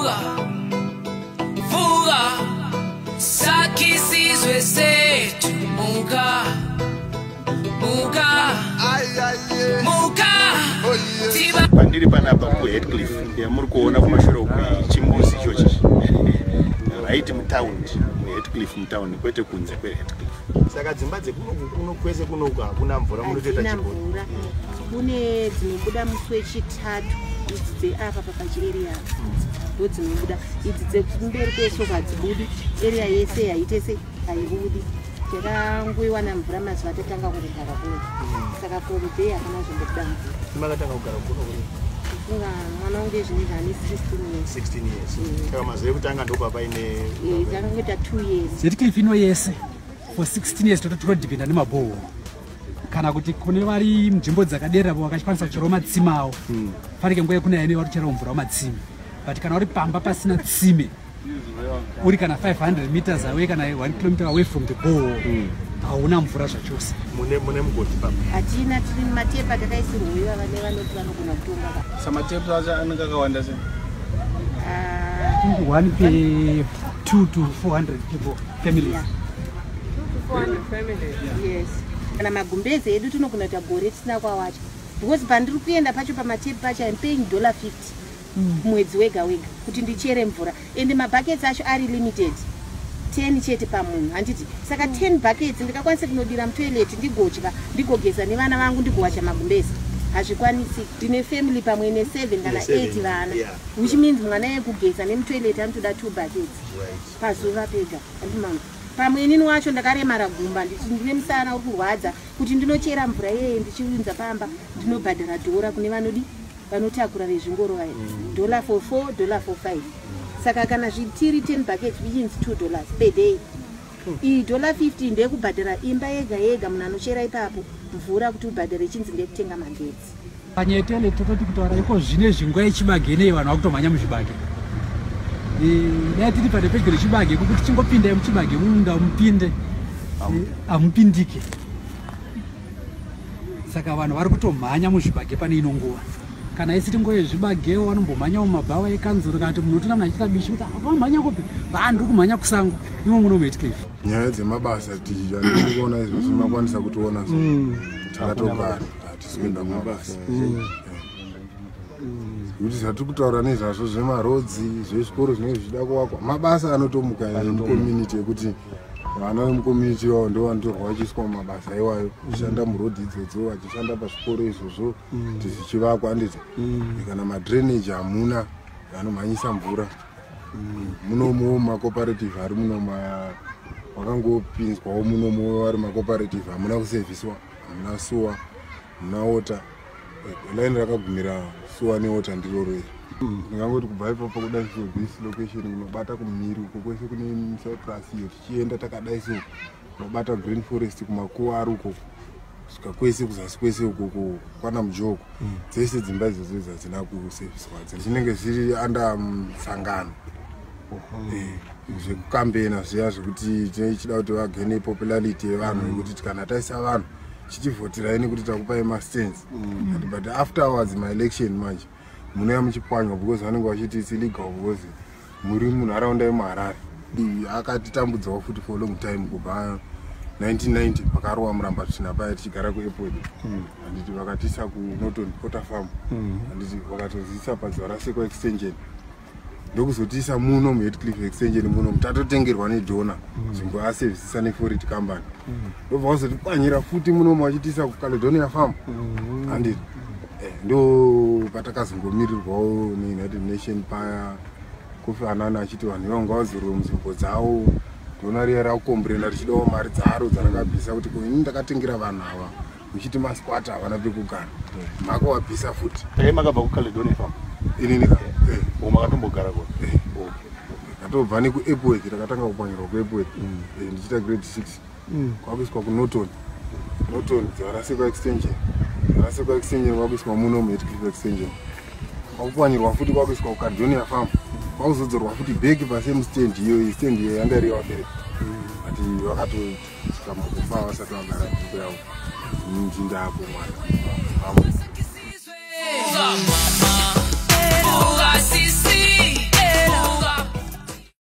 Vuka, vuka, sakhe isizwe sethu. Muka, muka, muka. Tiba. Pandiri panapa kuHatcliffe yamuri kuona kumashure uku, chimbuzi ichochi right mutaundi muHatcliffe, mutaundi, kwete kunze kweHatcliffe. Saka dzimba dzekunoku kuno kwese kunoku hakuna mvura, munotoita Hadzina chibhori? mvura. Kune dzinobuda musi weChitatu, idzi dzeapa papachiarea apa ndo dzinobuda. Idzi dzekumberi kwesoko hadzibudi. Area yese yaite se haibudi. Takangoiwana mvura mazuva tatanga kungogara kuno, saka from there hakuna zvombobuda mvura. Makatanga kugara kuno kuri? Kufunga mwana wangu ezvinezvi ane 16 years. 16 years. Saka mazuva ekutanga ndopa paine? Takangoita 2 years. Hatcliffe ino yese for 16 years totodhipenda nemabhoho, kana kuti kune vari munzvimbo dzakaderera vakachikwanisa kucherawo matsime avo. Fanike nguva yekunaya ine vari mvura wamatsime, but kana uri pamba pasina tsime, uri kana 500 meters away kana 1 kilometer away from the borehole, hauna mvura zvachose. Mune mugodhi papa? Hatina, tiri matepa takaisirwa ivava nevanoti vanogona kutonga ka. Samatepu acho anenge akawanda sei? Ah, I think one per 2 to 400 people, families. Yeah. Yes, kana magumbezi edu tinogona kuita gore tisina kwawacha, because pandiri kuenda pacho pamatepi pacho, I'm paying $50 mwedzi wega wega kuti ndichere mvura, ende mabuckets acho ari limited, 10 chete pamunhu, handiti? Saka 10 buckets ndikakwanisa kunodira mutoilet, ndigodya, ndigogeza nevana vangu, ndigowacha magumbezi, hazvikwanisi. Ndine family pamwe ne7 kana 8 vana, which means mwana yekugeza nemutoilet anotoda 2 buckets pazuva pega, handimama? Pamwe inini wacho ndakaremara gumba, nditi ndine musana uri kurwadza, kuti ndinochera mvura iyeye ndichiunza pamba, ndinobhadhara dhora kune vanodi vanotakura vezvingoro vaya, dollar for 4, dollar for 5. Saka kana zvitiri 10 buckets, which means $2 per day. Iyi dollar 50 ndeyekubhadhara imba yega yega, munhu anochera ipapo mvura, kuti ubhadhare chinzi ndeyekutenga magetsi. Panyaya yetoilet, tototi kutaura iko zvine nguva yechibage inei, vanhu vakutomhanya muzvibage. Dai tiri pane pedyo nechibage, kukuti chingopindai muchibage mumunda mupinde, hamupindike. Saka vanhu vari kutomhanya muzvibage pane ino nguva. Kana isiri nguva yezvibagewo, vanombomhanyawo mumabhawa ekanzuro, kana kuti munhu utoona munhu achiita bishi kuti vamhanya kupi, vanhu ri kumhanya kusango imo muno muHatcliffe. Nyaya dzemabasa tiri kuona izvozvi, makwanisa kutiona so takatogara, hatisi kuenda kumabasa, nekuti zvatiri kutaura nezvazvo zvemaroads, zvezvikoro zvinenge zvichida kuvakwa, mabasa anotomuka mucommunity, yekuti vana vemucommunity ivavo ndo vanotorwa vachiiswa mumabasa iwayo, kushanda muroad idzodzo, vachishanda pazvikoro izvozvo kuti zvichivakwa, handiti? Kana madrainage hamuna anomhanyisa mvura munomuwo. Macooperative ari muno vakangopinzwawo munomu vari macooperative, hamuna kusevhiswa, hamuna sewer, hamuna water. Line rakagumira sewer newater ndiroro iri. Ndingangoti kubva ipapo kudai so, this location kunobata kumhiri uko kwese kune Cyprus iyo, tichienda takadai so, kunobata Green Forest, kumakuva ari uko, kusvika kwese kuzasi kwese ukoko kwana Mujoko, dzese dzimba idzodzo idzi hadzina kusevhiswa, dzinenge zviri under musangano. Zvekukambena zviya zvekuti tichida kuti vagaine popularity yevanhu, yekuti kana taisa vanhu chichivhotirai nekuti takupai mastands, but afterwards maelection manje munouya muchipwanywa, because vanenge vachiti it's illegal because muri munharaunda yemuHarare. Akatitambudzawo futi for long time, kubva 1990 pakarova Murambatsvina paya, tichigara kuAirport, handiti? Vakatiisa kuNorton Potter Farm, handiti? Vakatoziisa paDzivarasekwa Extension, ndokuzotiisa muno muHatcliffe Extension muno, tatotengerwa nedonor nzvimbo, asevhisisa neForit Company, ndobva vazotipwanyira futi munomu vachitiisa kuCaledonia Farm, handiti? Ndo patakazongomirirwawo neUnited Nation paya, Kofi Annan achiti vanhu ivavo ngavadzorwe munzvimbo dzavo. Donor riya rakukomburena richidawo mari dzaro dzarakabvisa, kuti ko ini ndakatengera vanhu ava muchiti masquatter havana pekugara, makavabvisa futi. Dai makabva kuCaledonia Farm? Inini ka. O, makatombogara ko? Takatobva nekuApworth, takatanga kupwanyirwa kuApworth ndichiita grade 6, kwakuiswa kuNorton, Norton Dzivarasekwa Extension, Dzivarasekwa Extension kwakuiswa muno muHatcliffe Extension, kwakupwanyirwa futi, kwakuiswa kuCaledonia Farm, kwakuzodzorwa futi back pasame stand iyoyi. Stand iyoyi yanga iri yavabereki, but vakatosvika mukufa vasati vagara nzvimbo yavo. Ndindapo mwana.